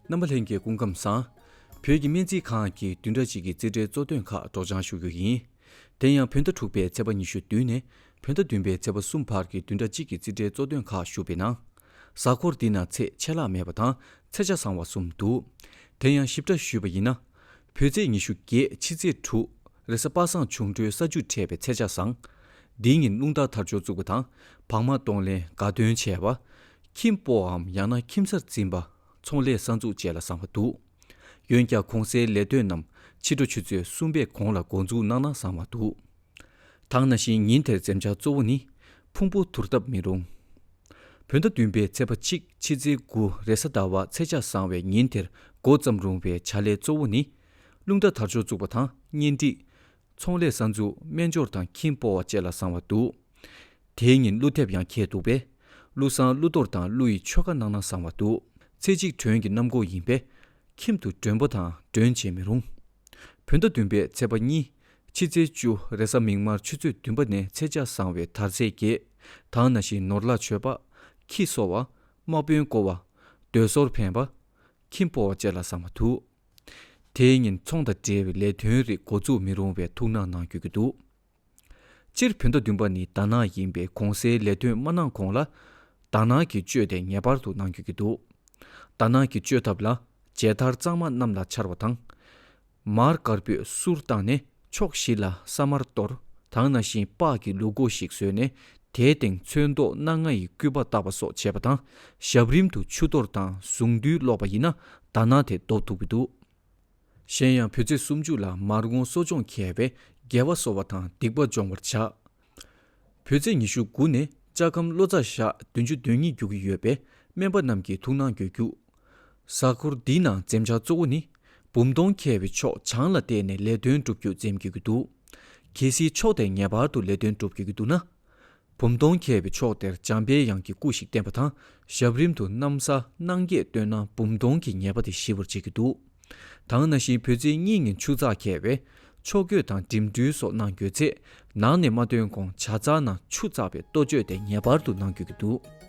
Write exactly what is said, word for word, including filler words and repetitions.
རྣམ་པ་ལྷན་རྒྱས་སྐུ་ཁམས་བཟང་། བོད་ཀྱི་སྨན་རྩིས་ཁང་གི་བདུན་ཕྲག་གཅིག་གི་རྩིས་ཁྲའི་གཙོ་དོན་ཁག་སྒྲོག་སྦྱང་ཞུ་རྒྱུ་ཡིན། དེ་ཡང་བོད་ཟླ་དྲུག་པའི་ཚེས་པ་ཉི་ཤུ་བདུན་ནས་བོད་ཟླ་བདུན་པའི་ཚེས་པ་གསུམ་བར་གྱི་བདུན་ཕྲག་གཅིག་གི་རྩིས་ཁྲའི་གཙོ་དོན་ཁག་ཞུ་བའི་ནང་། གཟའ་འཁོར་འདི་ན་ཚེས་ཆད་ལྷག་མེད་པ་དང་ཚེས་ཆ་བཟང་བ་གསུམ་འདུག་དེ་ཡང་ཞིབ་ཕྲ་ཞུས་པ་ཡིན་ན། བོད་ཚེས་ཉི་ཤུ་བརྒྱད་ཕྱི་ཚེས་དྲུག་རེས་གཟའ་པ་སངས་ཆུང་གྲོལ་ས་རྒྱུ་འཕྲད་པའི་ཚེས་ཆ་བཟང་། འདིའི་ཉིན་རླུང་རྟ་དར་ལྕོག་བཙུགས་པ་དང་བག་མ་གཏོང་ལེན་དགའ་སྟོན་བྱས་པ། ཁྱིམ་སྤོ་བའམ་ཡང་ན་ཁྱིམ་གསར་འཛིན་པ། ཚོང་ལས་གསར་འཛུགས་བཅས་ལ་བཟང་བ་འདུག་འོན་ཀྱང་གོང་གསལ་ལས་དོན་རྣམས་ཕྱི་དྲོ་ཆུ་ཚོད་གསུམ་པའི་གོང་ལ་འགོ་འཛུགས་གནང་ན་བཟང་བ་འདུག་དེ་ནང་བཞིན་ཉིན་དེར་འཛེམ་བྱ་གཙོ་བོ་ནི། ཕུང་པོ་དུར་སྟབས་མི་རུང་། བོད་ཟླ་བདུན་པའི་ཚེས་པ་གཅིག་ཕྱི་ཚེས་དགུ་རེས་གཟའ་ཟླ་བ་ཚེས་ཆ་བཟང་བའི་ཉིན་དེར་འགོ་བརྩམ་རུང་བའི་བྱ་ལས་གཙོ་བོ་ནི། རླུང་རྟ་དར་ལྕོག་བཙུགས་པ་དང་གཉེན་སྒྲིག་ཚོང་ལས་གསར་འཛུགས། སྨན་སྦྱོར་དང་ཁྱིམ་སྤོ་བ་བཅས་ལ་བཟང་བ་འདུག་དེའི་ཉིན་ཀླུ་ཐེབས་ཡང་འཁེལ་འདུག་པས། ཀླུ་བསང་ཀླུ་གཏོར་དང་ཀླུ་ཡི་ཆོ་ག་གནང་ན་བཟང་བ་འདུག་ཚེས་གཅིག་དོན་གྱི་གནམ་སྒོ་ཡིན་པས། ཁྱིམ་དུ་མགྲོན་པོ་དང་མགྲོན་བྱེད་མི་རུང་། བོད་ཟླ་བདུན་པའི་ཚེས་པ་གཉིས། ཕྱི་ཚེས་བཅུ་རེས་གཟའ་མིག་དམར་ཆུ་ཚོད་བདུན་པ་ནས་ཚེས་ཆ་བཟང་བའི་དར་ཚེས་བརྒྱད། དེ་ནང་བཞིན་ནོར་ལྷ་མཆོད་པ། ཁྱི་གསོ་བ། དམག་དཔོན་བསྐོ་བ། མདོས་ཟོར་འཕེན་པ། ཁྱིམ་སྤོ་བ་བཅས་ལ་བཟང་བ་འདུག་དེའི་ཉིན་ཚོང་དང་འབྲེལ་བའི་ལས་དོན་རིགས་འགོ་འཛུགས་མི་རུང་བའི་ཐུགས་སྣང་གནང་དགོས་ཀྱི་འདུག་སྤྱིར་བོད་ཟླ་བདུན་པ་ནི་དར་ནག་ཡིན་པས་གོང་གསལ་ལས་དོན་མ་གནང་གོང་ལ། དར་ནག་གི་གཅོད་དེ་ངེས་པར་དུ་གནང་དགོས་ཀྱི་འདུག་དར་ནག་གི་གཅོད་ཐབས་ལ་མཇལ་དར་གཙང་མ་གནམ་ལ་འཕྱར་བ་དང་། མར་དཀར་པོས་གསུར་བཏང་ནས་ཕྱོགས་བཞི་ལ་ས་དམར་གཏོར། དེ་ནང་བཞིན་ལྤགས་ཀྱི་ལུག་མགོ་ཞིག་བཟོས་ནས་དེའི་སྟེང་ཚོན་མདོག་སྣ་ལྔ་ཡི་སྐུད་པ་བཏགས་པ་སོགས་བྱས་པ་དང་། ཞབས་རིམ་དུ་ཆུ་གཏོར་དང་གཟུངས་འདུས་ཀློག་པ་ཡིན་ན་དར་ནག་དེ་ཟློག་ཐུབ་ཀྱི་འདུག་གཞན་ཡང་བོད་ཚེས་སུམ་ཅུ་ལ་མར་ངོ་གསོ་སྦྱོང་འཁེལ་བས་དགེ་བ་གསོ་བ་དང་སྡིག་པ་སྦྱོང་བར་བྱ། བོད་ཚེས་ཉི་ཤུ་དགུ་ནས་ལྕགས་ཁམས་ལོ་ཙཱ་ཞག་བདུན་ཅུ་དོན་གཉིས་རྒྱུག་གི་ཡོད་པས་སྨན་པ་རྣམས་ཀྱིས་ཐུགས་སྣང་དགོས་རྒྱུ། གཟའ་འཁོར་འདིའི་ནང་འཛེམ་བྱ་གཙོ་བོ་ནི། བུམ་སྟོང་འཁེལ་བའི་ཕྱོགས་བྱང་ལ་བལྟས་ནས་ལས་དོན་སྒྲུབ་རྒྱུ་འཛེམ་དགོས་ཀྱི་འདུག་གལ་སྲིད་ཕྱོགས་དེར་ངེས་པར་དུ་ལས་དོན་སྒྲུབ་དགོས་ཀྱི་འདུག་ན། བུམ་སྟོང་འཁེལ་བའི་ཕྱོགས་དེར་འཇམ་པའི་དབྱངས་ཀྱི་སྐུ་ཞིག་བསྟན་པ་དང་། ཞབས་རིམ་དུ་ན་བཟའ་སྣང་བརྒྱད་བཏོན་ན་བུམ་སྟོང་གི་ཉེས་པ་དེ་ཞི་བར་བྱེད་ཀྱི་འདུག་དེ་ནང་བཞིན་བོད་ཚེས་གཉིས་ཉིན་ཆུ་ཚགས་འཁེལ་བས་ཕྱོགས་བགོད་དང་འགྲིམ་འགྲུལ་སོགས་གནང་དགོས་ཚེ། ནང་ནས་མ་བཏོན་གོང་ཇ་ཚགས་ནང་ཆུ་བཙགས་པའི་གཏོ་བཅོས་དེ་ངེས་པར་དུ་གནང་དགོས་ཀྱི་འདུག